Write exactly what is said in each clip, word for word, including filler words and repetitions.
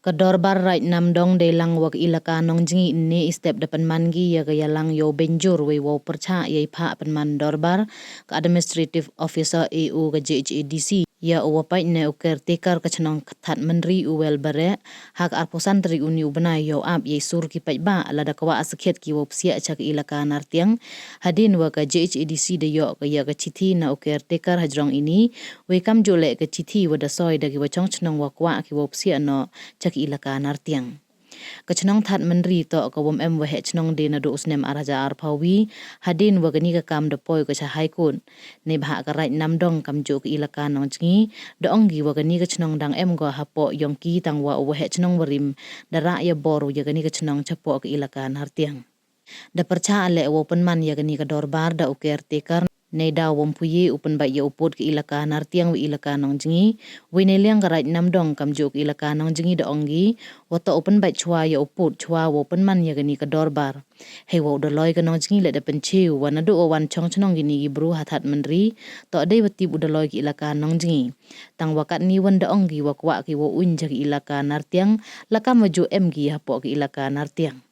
Ka Dorbar Raid Namdong deilang wa ka Elaka Nongjngi ynne i step da pynman ki ya ka yalang yow bynjur wei wow pyrchah ya i phah pynman dorbar ka Administrative Officer, A O, ka J H A D C ya u wa pait ne u caretaker ka chnong Thadmynri, u Wel Bareh, ha ka arphew san tarik uni u bnai yow ap ya i sur ki paidbah lada kwah sakhiat ki wow psiah cha ka Elaka Nartiang. Hadien wa ka J H A D C da yoh ka ya ka chithi na u caretaker hajrong ini, wei kamjooh leh ka chithi wa da soi da ki wa chong chnong wa kwah ki wow psiah noh cha ka Elaka Nartiang. Ka chnong Thadmynri toh ka wym em waheh chnong de naduh u snem ar hajar arphew wi, hadien wa kani ka kam da poi ka cha High Court. Neibhah ka Raid Namdong kamjooh ka Elaka Nongjngi, da ong ki wa kani ka chnong dang em ko hapoh yong ki, tang wa u waheh chnong warim da rah ya bor ya kani ka chnong chapoh ka Elaka Nartiang. Da pyrchah leh wow pynman ya kani ka dorbar da u caretaker, neidaw wa ym pu ye u pynbait ya u pud ka Elaka Nartiang wa Elaka Nongjngi. Wei neiliang ka Raid Namdong kamjooh ka Elaka Nongjngi da ong ki wa toh u pynbait chwa ya u pud chwa wow pynman ya kani ka dorbar. Hei wa u Daloi ka Nongjngi leh da pynche u wa naduh wa wan chong chnong kini ki bru ha Thadmynri, toh dei wa tip u Daloi ka Elaka Nongjngi. Tang wa katni wan da ong ki wa kwah ki wow uiñ cha ka Elaka Nartiang, la kam wa jooh em ki hapoh ka Elaka Nartiang.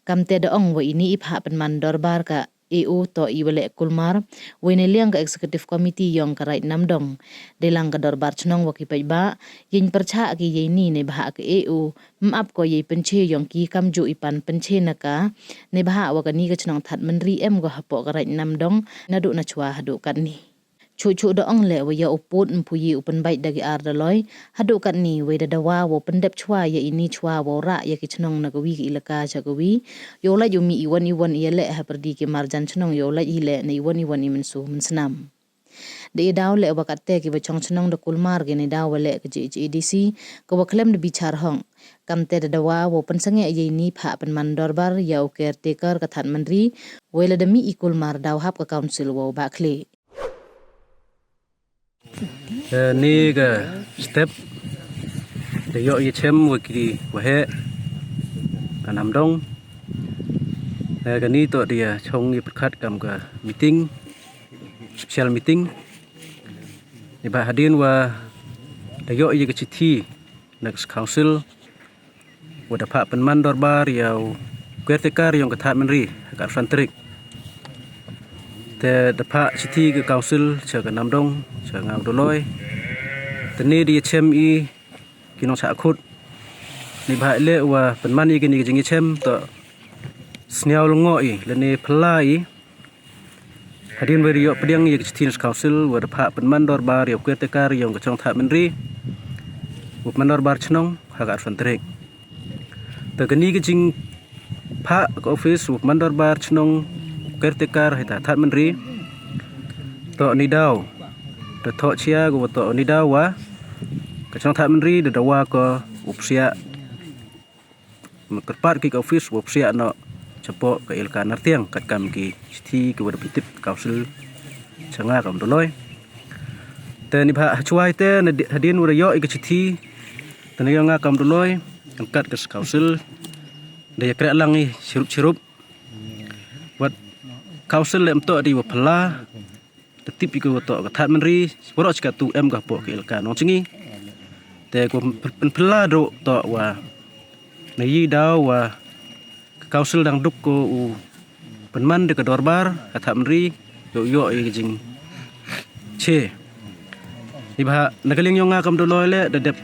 Kamte da ong wa ini i phah pynman dorbar ka A O toh i wa leh kulmar, wei neiliang ka Executive Committee yong ka Raid Namdong, deilang ka dorbar chnong wa ki paidbah, yeng pyrchah ki ya ini neibhah ka A O ym ap ko ya i pynche yong ki kamjooh i pan pynche na ka, neibhah wa kani ka chnong Thadmynri em ko hapoh ka Raid Namdong naduh na chwa haduh katni. Chuh chuh da ong leh wa ya u pud ym pu ye u pynbait da ki ar Daloi haduh katni, wei da dawa wow pyndep chwa ya ini chwa wow rah ya ki chnong na kawi ka Elaka cha kawi, yow lait u mih iwon iwon i yaleh hapyrdi ki marjan chnong, yow lait hi leh na iwon iwon i mynsu mynsnam. Da i daw leh wa katte ki wa chong chnong da kulmar ki neidaw wa leh ka J H A D C ka wa khlem da bichar hok. Kamte da dawa wow pynsangeh ya ini phah pynman dorbar ya u caretaker ka Thadmynri, wei lada mih i kulmar daw hap ka council wow bah khlieh. Eh, ni ka step da yoh ya chem wa ki waheh ka Namdong. Eh, kani toh da ya chong ya pyrkhat kam ka meeting, special meeting. Neibhah hadien wa da yoh ya ka chithi na ka council wa da phah pynman dorbar ya u caretaker yong ka Thadmynri ha ka arphew san tarik. Te da phah chithi ka council cha ka Namdong, cha nga u Daloi. Te ni da ya chem i ki nongchah khut. Neibhah leh wa pynman i kini ki jingyachem toh sniaw lyngngoh i lane phylla i. Hadien wa da yoh pdiang ya ka chithi na ka council wa da phah pynman dorbar ya u caretaker yong ka chnong Thadmynri, wa pynman dorbar chnong ha ka arphew san tarik. Te kani ka jingphah ka office wa pynman dorbar chnong, caretaker ha Thadmynri, toh neidaw da thoh chia ko wa toh neidaw wa ka chnong Thadmynri da dawa ko u psiah, kyrpad ki ka office wow psiah noh chapoh ka Elaka Nartiang katkam ki chithi ki wa da pyntip ka council cha nga kam u Daloi. Te neibhah hachwa i te na di-, hadien wa da yoh i ka chithi, te na yong nga kam u Daloi, kan kat ka council da ya kreh lang i chirup chirup. Wat council leh ym toh di wa phylla, da tip i ko wa toh ka Thadmynri, waroh chi katu em ka hapoh ka Elaka Nongjngi. Te ko pyn-, pynphylla doh toh wa na i daw wa ka council dang duk ko u pynman da ka dorbar ka Thadmynri, yow yoh i ka jingche. Neibhah na ka liang yong nga kam u Daloi leh da dep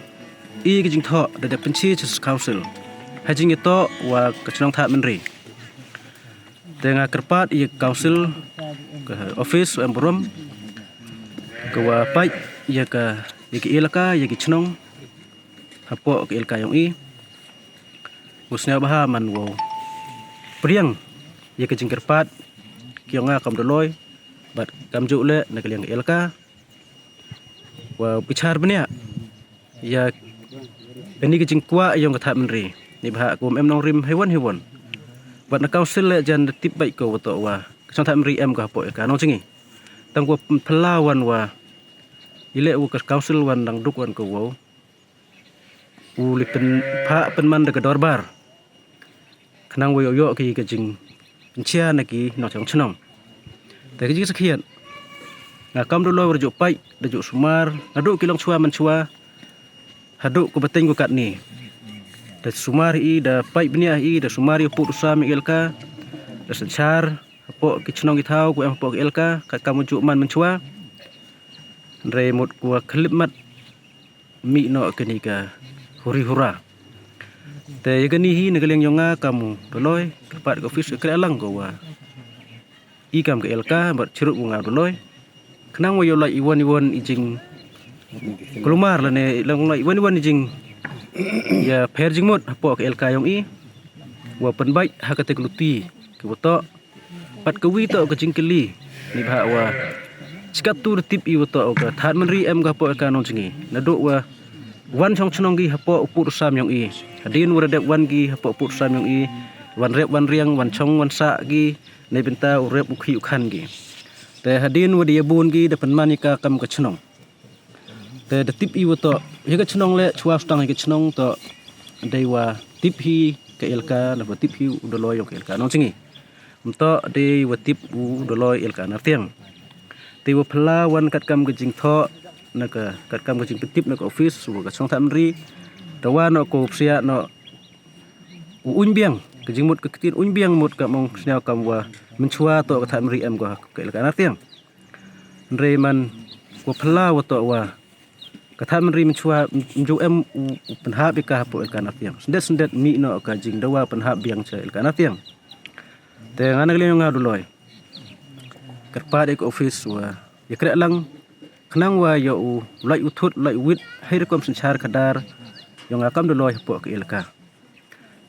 i ka jingthoh, da dep pynche cha ka council ha jingyatoh wa ka chnong Thadmynri. Te nga kyrpad ya ka council, ka office wa em burom, ka wa pait ya ka, ya ki elaka, ya ki chnong hapoh ka elaka yong i, wow sniawbha man wow pdiang ya ka jingkyrpad ki yong nga kam u Daloi, bad kamjooh leh na ka liang ka elaka, wa bichar bniah ya kani ka jingkwah yong ka Thadmynri. Neibhah ko ym em nongrim heiwon heiwon. Bad na council leh jan da tip bait ko wa toh wa ka chnong Thadmynri em ko hapoh ka Nongjngi. Tang ko pynphylla wan wa i leh wa ka council wan dang duk wan ko wow u li pynphah pynman da ka dorbar. Khnang wow yoh ki ka jingpynchia na ki nongchong chnong. Te ka jingsakhiat, nga kam u Daloi wa da jooh pait, da jooh sumar, naduh ki longchwa manchwa, haduh ko bateng ko katni. Da sumar hi, da pait bniah hi, da sumar ya pud u sam ya ka elaka, da synchar hapoh ki chnong ki thaw, ko em hapoh ka elaka, katkam u jooh man mynchwa. Hynrei mut ko wa khyllipmat mih noh kani ka huri hura. Te ya kani hi na ka liang yong nga kam u Dolloi, kyrpad ka office ka kreh lang ko wa i kam ka elaka, bad chirup u nga u Dolloi. Khnang wa yoh lait iwon iwon i jingkulmar lane, lang lait iwon iwon i jing, ya pher jingmut hapoh ka elaka yong i. Wa pynbait ha kate ka luti, ka wa toh. Pat ka wi toh ka jingkylli, neibhah wa chi kattu da tip i wa toh ka Thadmynri em ka hapoh ka Nongjngi. Naduh wa wan chong chnong ki hapoh u pud u sam yong i. Hadien wa da dep wan ki hapoh u pud u sam yong i, wan rep wan riang, wan chong wan sah ki, neibynta u rep u khih u khan ki. Te hadien wa da yabun ki, da pynman ya ka kam ka chnong. Te da tip i wa toh, ya ka chnong le, chwa stang ya ka chnong toh, dei wa tip hi ka elaka, na wa tip hi u Dolloi yong ka elaka Nongjngi. Ym toh dei wa tip u Dolloi elaka Nartiang. Te wa phylla wan katkam ka jingthoh, na ka, katkam ka jingpyntip na ka office wa ka chnong Thadmynri. Da wan noh ko psiah noh u uiñ biang, ka jingmut ka ktien uiñ biang mut ka mong sniaw kam wa mynchwa toh ka Thadmynri em ko ha ka elaka Nartiang. Hynrei man wa phylla wa toh wa ka Thadmynri mynchwa ym jooh em u, u pynhap ya ka hapoh elaka Nartiang. Syndet syndet mih noh ka jingdawa pynhap biang cha elaka Nartiang. Te nga na ka liang yong nga u Dolloi, kyrpad ya ka office wa ya kreh lang, khnang wa yoh u lait u thut, lait u wit, hei rukom synchar khadar yong nga kam u Dolloi hapoh ka elaka.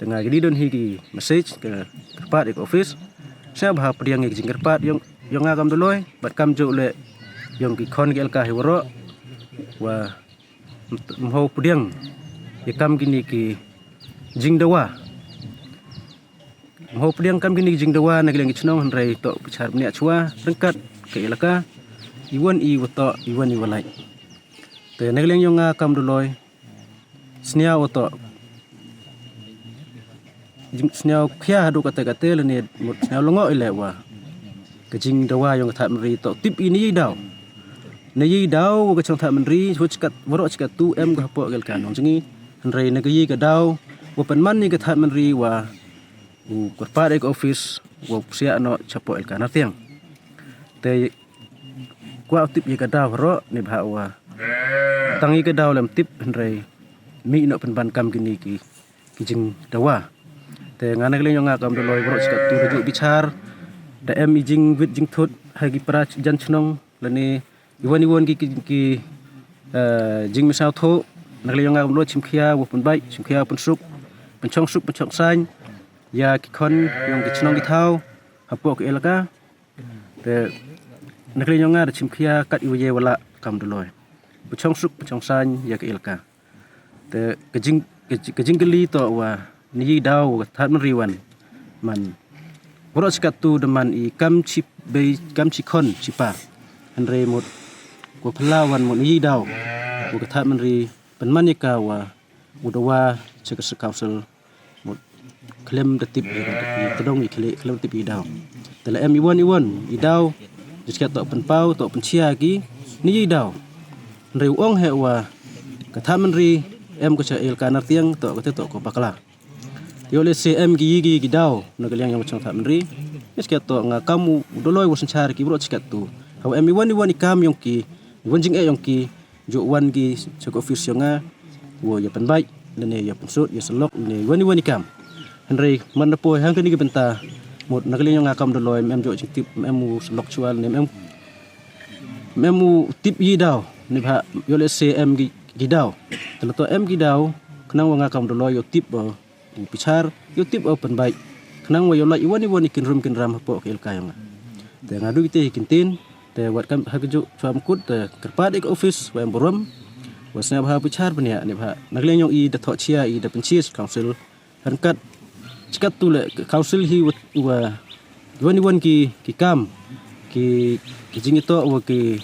Te nga kini don hi ki message ka kyrpad ya ka office. Sniawbha pdiang ya ka jingkyrpad yong, yong nga kam u Dolloi, bad kamjooh le yong ki khon ki elaka hi waroh, wa ym, ym hoi pdiang ya kam kini ki jingdawa. Ym hoi pdiang kam kini ki jingdawa na ka liang ki chnong, hynrei toh bichar bniah chwa ryngkat ka elaka, iwon i wa toh, iwon i wa lait. Te na ka liang yong nga kam u Dolloi, sniaw wa toh, jing, sniaw khia haduh kate kate lane mut sniaw lyngngoh i le wa ka jingdawa yong ka Thadmynri toh tip i na yei daw. Na yei daw wa ka chnong Thadmynri, wa chi kat, waroh chi kattu em ka hapoh ka elaka Nongjngi. Hynrei na ka yei ka daw wa pynman ya ka Thadmynri wa u kyrpad ya ka office wa psiah noh chapoh elaka Nartiang. Te kwah u tip ya ka daw waroh, neibhah wa tang ya ka daw lem tip, hynrei mih noh pynban kam kini ki, ki jingdawa. Te nga na ka liang yong nga kam u Dolloi, waroh chi kattu da jooh bichar, da em i jingwit jingthut ha ki para jan chnong lane iwon iwon ki, ki, ki, eh, jingmynsñiawthooh. Na ka liang yong nga kam u Dolloi, chimkhia wa pynbait, chimkhia wa pynsuk, pynchong suk pynchong saiñ ya ki khon yong ki chnong ki thaw hapoh ka elaka. Te na ka liang yong nga da chimkhia kat i wa ye wa lah kam u Dolloi, pynchong suk pynchong saiñ ya ka elaka. Te ka jing, ka jing, ka jingkylli toh wa na yei daw wa ka Thadmynri wan, man waroh chi kattu da man i kam chi bei, kam chi khon chi pa. Hynrei mut wa phylla wan mut na yei daw wa ka Thadmynri pynman ya ka wa u dawa cha ka City Council, mut khlem da tip i, i tdong i khlieh, khlem da tip i daw. Te la em iwon iwon i daw, jooh chi kat toh pynpaw, toh pynchia ki na yei daw. Hynrei u ong hi wa ka Thadmynri em ko cha elaka Nartiang, toh kate toh ko bakla. Yoh lehse em ki yei ki, ki daw na ka liang yong ka chnong Thadmynri, jooh chi kat toh nga kam u Dolloi wa synchar ki waroh chi kattu. Hawa em iwon iwon i kam yong ki, iwon jingeh yong ki, jooh wan ki cha ka office yong nga, wa ya pynbait lane ya pynsut, ya syllok lane iwon iwon i kam. Hynrei man da poi ha kani ka bynta, mut na ka liang yong nga kam u Dolloi, ym em jooh jingtip, ym em u syllok chwa lane ym em, ym em u tip yei daw, neibhah yoh lehse em ki, ki daw. Te la toh em ki daw, khnang wa nga kam u Dolloi yoh tip, uh, u bichar, yoh tip u pynbait, khnang wa yoh lait iwon iwon i kynrum kynram hapoh ka elaka yong nga. Te nga du kite hi ki ktien, te wat kam ha ka jooh chwa mukut, te kyrpad ya ka office wa em burom, wa sniawbha bichar bniah, neibhah na ka liang yong i da thoh chia i, da pynchia City Council, ryngkat chi kattu le ka Council hi wa, wa iwon iwon ki, ki kam, ki, ki jingitoh wa ki,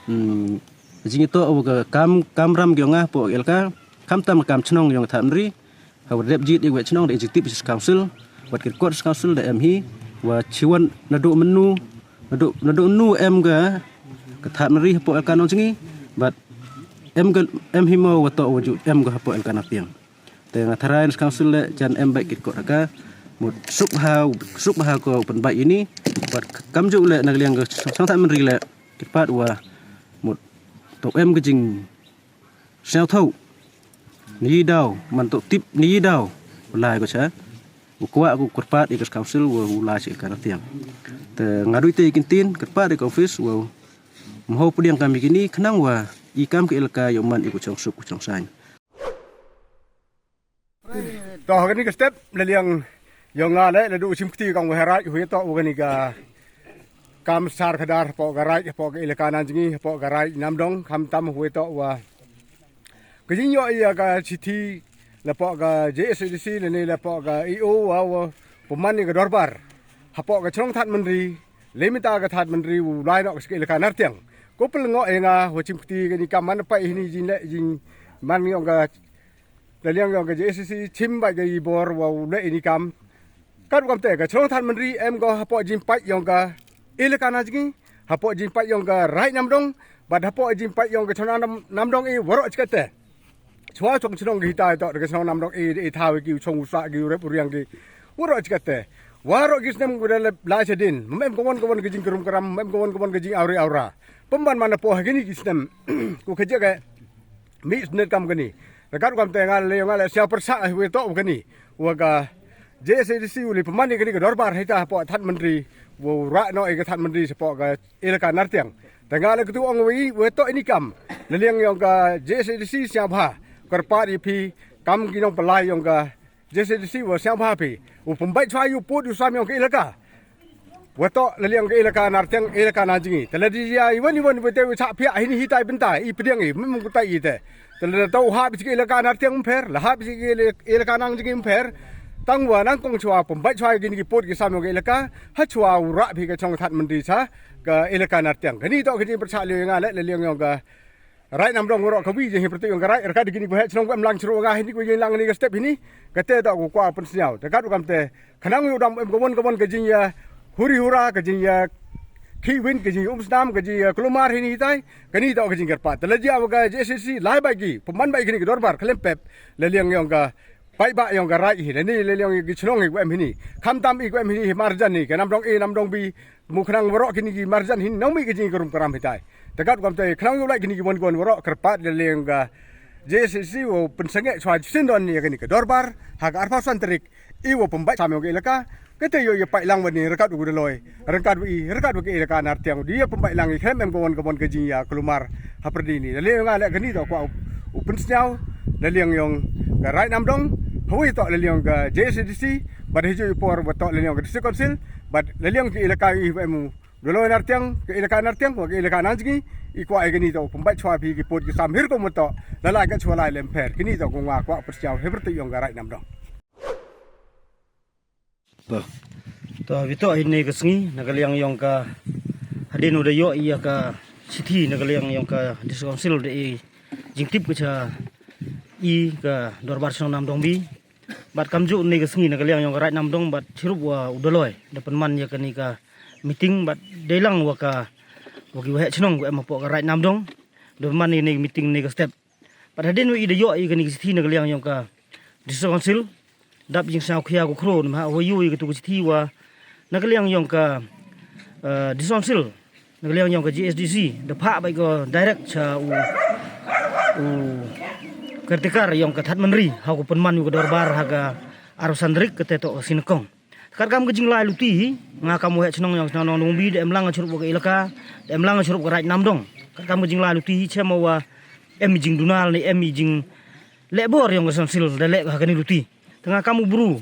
hmm, ki jingitoh wa ka kam, kam ram ki yong nga hapoh ka elaka, khamtam kam chnong yong ka Thadmynri. Hawa dep jied i wa chnong da i jingtip City Council, wat ki record City Council da em hi, wa chiwon naduh mynnu, naduh, naduh mynnu em ka, ka Thadmynri hapoh elaka Nongjngi, bad em ka, em hi mo wa toh wa jooh em ka hapoh elaka Nartiang. Te nga tharai District Council le jan em bait ki kot raka. Mut suk ha, suk ha ko pynbait ini. Bad kamjooh le na ka liang ka Chnong Thadmynri le kyrpad wa mut toh em ka jingsñiawthooh. Ni daw, man toh tip ni daw. Wa lai ko cha. U kwah ko kyrpad i ka District Council wa u lai cha ka Nartiang. Te nga dui te i kyntien, kyrpad i ka office wa mho pdiang kam i kini khnang wa i kam ka elaka yow man i ko chongsuk ko chongsaiñ. To ha kani ka step, la liang yong nga le, la du chim kti kong wa Heraj, hui to wa kani ka kam sar khadar, hapoh ka Raid, hapoh ka elaka Nanjngi, hapoh ka Raid Namdong, khamtam hui to wa ka jingyoh ya ka chithi, la poh ka J S A D C, la ni la poh ka E O, wa, wa pynman ya ka dorbar hapoh ka Chnong Thadmynri, le mynta ka Thadmynri, u lai noh ka elaka Nartiang. Ko pynlyngngoh ya nga, wa chim kti kani kam man pait hini jingle, jing man yong ka la liang yong ka J S A D C chim bait ka i bor wa u leh ini kam. Kat wa kam te ka Chnong Thadmynri em ko hapoh jingpait yong ka elaka Nanjngi, hapoh jingpait yong ka Raid Namdong, bad hapoh jingpait yong ka Chnong Nam-, Namdong i waroh chikate. Chwa chong chnong ki hitai to, ka Chnong Namdong i, i thaw ki u chong u sah ki u rep u riang ki. Waroh chikate. Waroh ki snem ku da lep lai cha din. Mem kawon kawon ka jingkarum karam, mem kawon kawon ka jingawri awra. Pynban man hapoh ha kini ki snem. Ku khajak e. Mih snem kam kani. Rakat kam te nga le, nga le sñiaw pyrshah wi toh kani. Wa ka J S A D C u le pynman kani ka dorbar hei ta hapoh Thadmynri. Wa rah noh i ka Thadmynri hapoh ka elaka Nartiang. Te nga le katu ong wi, wi toh ini kam. Le liang yong ka J S A D C sñiawbha. Kyrpad i phi kam ki nongpynlai yong ka J S A D C wa sñiawbha phi. U pynbait chwa u pud u sam yong ka elaka. Wa toh le liang ka elaka Nartiang, elaka Nanjngi. Te le di ya i wan i wan i wan te u chah pia hini hitai bynta i pdiang i mem ku tai i te. Te le toh hap chi ka elaka Nartiang ym pher, le hap chi ka ele-, elaka Nanjngi ym pher. Tang wa nang kong chwa pynbait chwa kini ki pud ki sam yong ka elaka. Ha chwa u rah phi ka Chnong Thadmynri cha ka elaka Nartiang. Kani toh kani pyrshah le nga le, le liang yong ka Raid Namdong waroh kawi jing hi pyrtuit yong ka Raid, rakat kini ku heh chnong ku em lang chru nga hini ku jing lang ni ka step hini. Kate toh ku kwah pynsñiaw. Te kat u kam te. Khnang u dam em kawon kawon ka jingya huri hura, ka jingya khiwin, ka jingya umsnam, ka jingya kulmar hini hitai. Kani toh ka jingkyrpad. Te le jia wa ka J S A D C lai bait ki, pynman bait kini ka dorbar khlem pep. Le liang yong ka paidbah yong ka Raid hi, le ni le liang ki chnong hi ku em hini. Khamtam i ku em hini hi marjan hi, ka Namdong A, Namdong B, mu khnang waroh kini ki marjan hini nongmih ka jingkarum karam hitai. Te kat kam te khnang u lai kini ki wan wan waroh kyrpad le liang ka J S A D C wa pynsangeh chwa syndon ya kani ka dorbar, ha ka arphaw san tarik, i wa pynbait sam yong ka elaka, kate yow ya pait lang wa ni rakat u Daloi, rakat wa i, rakat wa ka elaka Nartiang, di ya pynbait lang i khlem em kawon kawon ka jingya kulmar, hapyrdi ni. Le liang nga le kani toh kwah u, u pynsñiaw, le liang yong ka Raid Namdong, hawi toh le liang ka J S A D C, bad hiju i por wa toh le liang ka District Council, bad le liang ka elaka i wa em u Daloi Nartiang, ka elaka Nartiang, wa ka elaka Nanjngi, i kwah i kani toh pynbait chwa phi ki pud ki sam hir ko mo toh, la lai ka chwa lai lem pher, kini toh ko nga kwah pynsñiaw, hi pyrtuit yong ka Raid Namdong. Ba. Toh, wi toh hini ka sngi, na ka liang yong ka, hadien u da yoh i ya ka chithi, na ka liang yong ka District Council da i jingtip ka cha i ka dorbar chnong Namdong B. Bad kamjooh ni ka sngi na ka liang yong ka Raid Namdong, bad chirup wa u Daloi da pynman ya kani ka meeting, bad dei lang wa ka, wa ki waheh chnong ku em hapoh ka Raid Namdong, da pynman ya ni meeting ni ka step. Bad hadien wa i da yoh i kani ka chithi na ka liang yong ka District Council, dap jingsñiaw khia ku khro, ni ma ha wa yoh i katu ka chithi wa na ka liang yong ka, eh, District Council, na ka liang yong ka J S D C, da phah bait ko direct cha u, u caretaker yong ka Thadmynri, ha ko pynman u ka dorbar ha ka arphaw san tarik, kate toh ka sngi nyngkong. Kat kam ka jinglai luti hi, nga kam waheh chnong yong chnong Namdong B, da em lang chirup wa ka elaka, da em lang chirup ka Raid Namdong. Kat kam ka jinglai luti hi, chem wa em i jingduna ne em i jingleh bor yong ka District Council da leh ha kani luti. Te nga kam u bru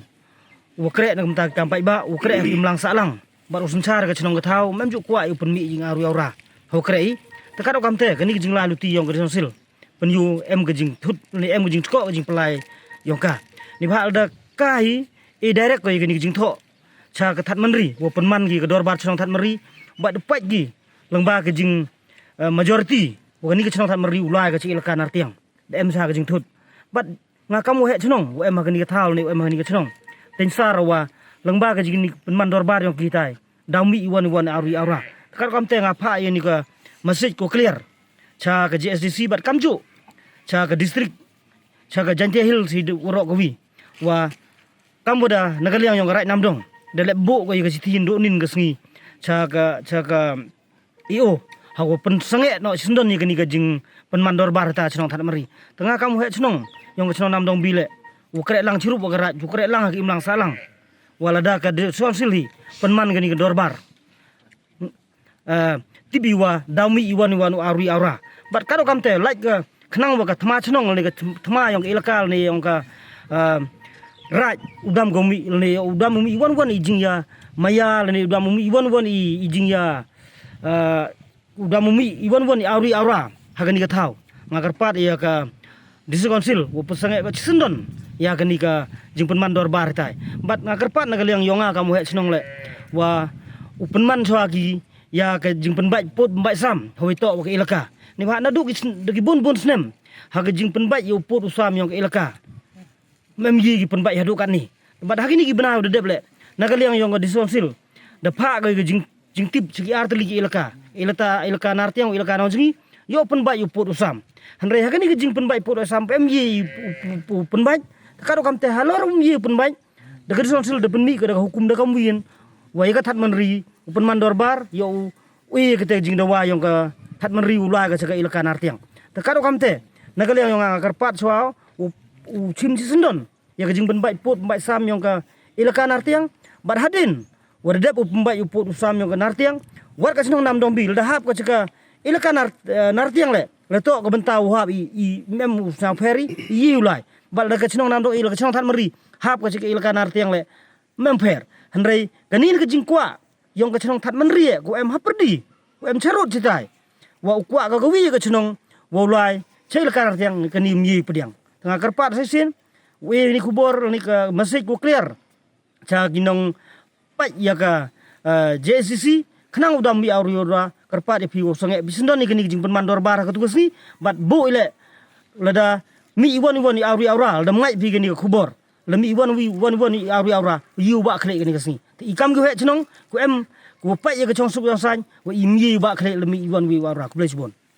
wa kreh na ka bynta kam paidbah, wa kreh ha ki mlang sahlang, bad u synchar ka chnong ka thaw, mem ju kwah i u pynmih jingarui awra, ha wa kreh i. Te kat u kam te, kani ka jinglai luti yong ka District Council, pynyoh em ka jingthut, ne em ka jingtkoh, ka jingpynlai yong ka. Ni bha da ka hi, i direct ko i kani ka jingthoh cha ka Thadmynri, wa pynman ki ka dorbar chnong Thadmynri, bad da pait ki lyngba ka jing, eh, majority wa kani ka chnong Thadmynri u lai ka cha elaka Nartiang. Da em sa ka jingthut. Bad nga kam waheh chnong, wa em ha kani ka thaw ne wa em ha kani ka chnong, teng sar wa lyngba ka jing ni pynman dorbar yong ki hitai, daw mih i wan i wan arui awra. Kat kam te nga phah ya ni ka message ko clear cha ka J S D C bad kamjooh cha ka district cha ka Jaintia Hills hi du waroh kawi. Wa kam wa da na ka liang yong ka Raij Namdong da leh buh ko ya ka chithi ynduh nin ka sngi cha ka, cha ka E O, ha wa pynsangeh noh chisyndon ya kani ka jingpynman dorbar hata chnong Thadmari. Tang kam u heh chnong yong ka chnong Namdong Bi leh, u kreh lang chirup wa ka Raij, u kreh lang ha ka imlang sahlang. Wa lada ka District Council hi pynman kani ka dorbar, eh, tip i wa daw mih iwan iwan u awri awra. Bad katwa kamte, lait ka khnang wa ka thma chnong lane ka thma yong ka elaka lane yong ka, eh, Raij, u dam ko mih lane u dam u mih iwan iwan i jingya maya lane u dam u mih iwan iwan i, i jingya, eh, u dam u mih iwan iwan i awri awra ha kani ka thaw. Nga kyrpad ya ka District Council wa pynsangeh ka chisyndon ya kani ka jingpynman dorbar hitai. Bad nga kyrpad na ka liang yong nga kam u heh chnong leh, wa u pynman chwa ki ya ka jingpynbait pud pynbait sam ha wa i toh wa ka elaka. Neibhah naduh ki sn-, da ki bun bun snem ha ka jingpynbait ya u pud u sam yong ka elaka, mem ye ki pynbait haduh katni. Bad ha kini ki bnai wa da dep leh, na ka liang yong ka District Council da phah ka jing, jingtip cha ki ar tylli ki elaka, elaka, elaka Nartiang, elaka Nongjngi, yow pynbait u pud u sam. Hynrei ha kani ka jingpynbait pud u sam, em ye u, u, u, u pynbait. Katwa kamte, halor um ye pynbait, da ka District Council da pynmih ka da ka hukum da ka mwian wa ya ka Thadmari u pynman dorbar, yow u, u ye kate jingdawa yong ka Thadmari u lai ka cha ka elaka Nartiang. Te katwa kamte, na ka liang yong nga kyrpad chwa u, u chim chisyndon ya ka jingpynbait pud pynbait sam yong ka elaka Nartiang. Bad hadien wa da dep u pynbait u pud u sam yong ka Nartiang, wat ka chnong Namdong Bi lada hap ka cha ka elaka Nar-, eh, Nartiang leh, la toh ka bynta u hap i, i mem u sñiaw pher i, i ye u lai. Bad lada ka chnong Namdong, i la ka chnong Thadmari hap ka cha ka elaka Nartiang leh, mem pher. Hynrei kani ka jingkwah yong ka chnong Thadmari, eh, ku em hapyrdi, ku em charud chitai, wa u kwah ka kawi ka chnong wa u lai cha elaka Nartiang, kani um ye pdiang. Te nga kyrpad sa sien, u e ni khubor, ni ka message ku clear cha ki nongpait ya ka, eh, J S C C, khnang u dam mih awri awra. Kyrpad ya phi wow sangeh phi syndon ya kani ka jingpynman dorbar ha katu ka sngi, bad buh i leh, lada mih iwan iwan i awri awra, lada mih phi kani ka khubor, la mih iwan wi, iwan iwan i awri awra, yow wah khleh kani ka sngi. Te i kam ki u heh chnong, ku em, ku pait ya ka chongsuk chongsaiñ wa i mih yow wah khleh la mih iwan wi awra. Khublei chibun.